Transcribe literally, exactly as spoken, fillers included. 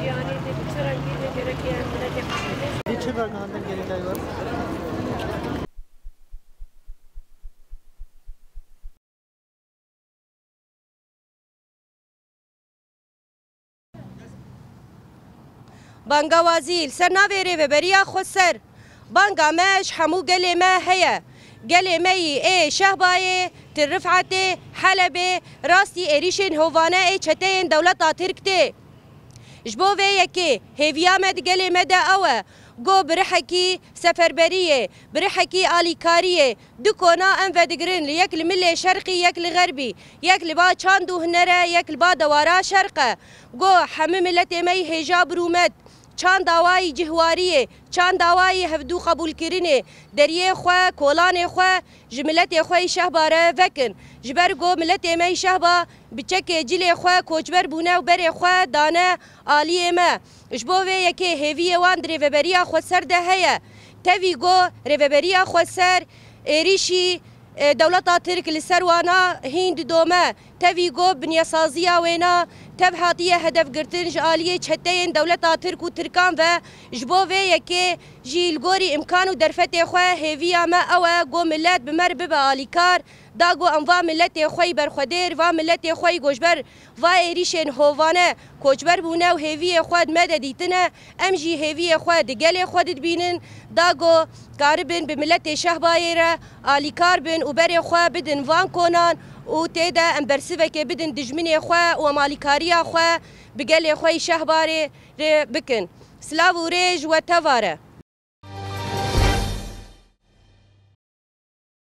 Yanî, di çi rengî de gerek e miletê xwe bibîne? Di çi ragihandin gerek e? Bangawazî li ser navê Rêveberiya Xweser. Banga me ji hemû gelê me heye. Gelê me yî ê Şehbayê, Til Rifetê, Helebê, rastî êrîşên hovane ê çeteyên dewleta Tirk tê. Ji bo vê yekê hêviya me di gelê me de ew e, ku bi rihekî seferberiyê, bi rihekî alîkariyê du kona em vedigirin, li yek li milê şerqî, yek li xerbî, yek li ba çand û hunere, yek li ba dewara şerq e. Ku hemî miletê me yî hêja birûmet, çand dawayî cihwariyê, çand dawayî hevdû qebûlkirinê, deriyê xwe, kolanê xwe ji miletê xwe yî Şehba re vekin. Ji ber ku miletê me yî Şehba bi çekê cilê xwe koçber bûne û berê xwe dane aliyê me. Ji bo vê yekê hêviyê wan di Rêveberiya Xweser de heye. Tevî ku Rêveberiya Xweser êrîşî, e, dewleta Tirk li ser wana hîn didome. Tevî ku binyasaziya wêna tev hatiye hedefgirtin ji aliyê çeteyên dewleta Tirk û Tirkan ve. Ji bo vê yekê jî li gorî îmkan û derfetê xwe hêviya me ew e ku milet bi me re bibe alîkar. Da ku em va miletê xwe yî berxwedêr, va miletê xwe yî ku ji ber va êrîşên hovane koçber bûne û hêviyê xwe di me de dîtine, em jî hêviyê xwe di gelê xwe de dibînin, da ku karibin bi miletê Şehbayê re alîkar bin û berê xwe bidin van konan û tê de em bersivekê bidin dijminê xwe û em alîkariya xwe bi gelê xwe yî Şehbarê re bikin. Silav û rê ji we teva re.